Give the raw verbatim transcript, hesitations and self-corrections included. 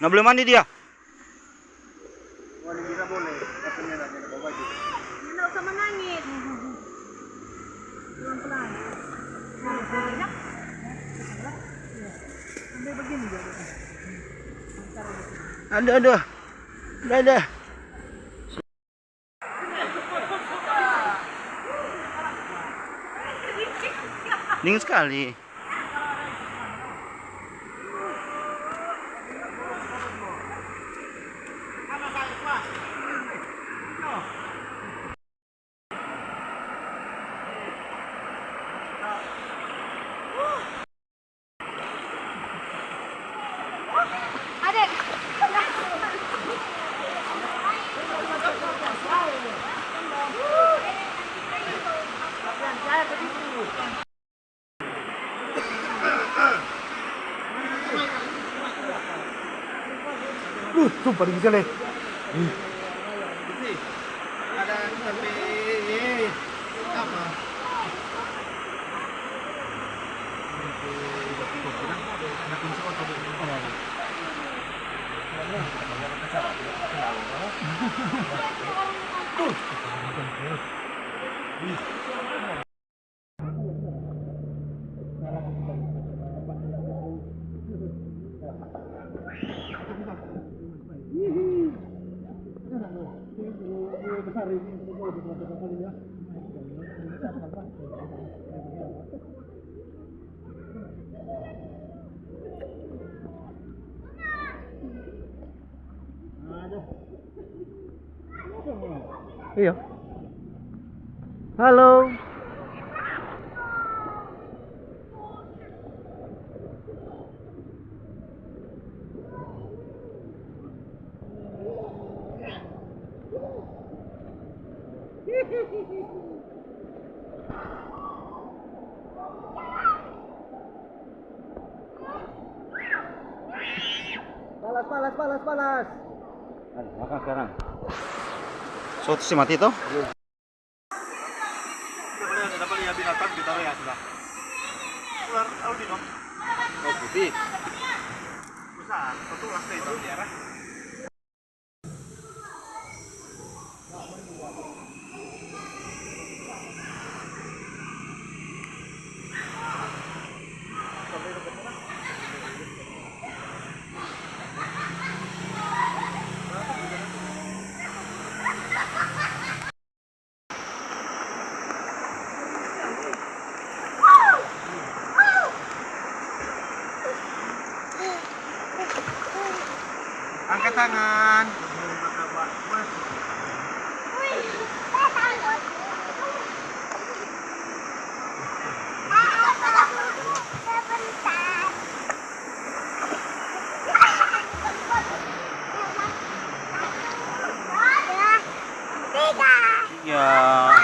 Nggak boleh mandi dia. Wah, dia tidak boleh. Katanya nggak ada baju. Nggak usah menangis. Pelan-pelan. Nah, banyak. Sampai begini dia. Aduh, aduh. Udah, udah. Dingin sekali. Duh, sumpah dingin sekali. Ada sampai apa? Iya. Halo. Palas, palas, palas, palas. Ayo, makan sekarang. So, si mati tuh. Dapat lihat binatang, kita ya sudah. Ular albino. Oh, putih. Susah, satu ulas itu di arah. Angkat tangan. Iya.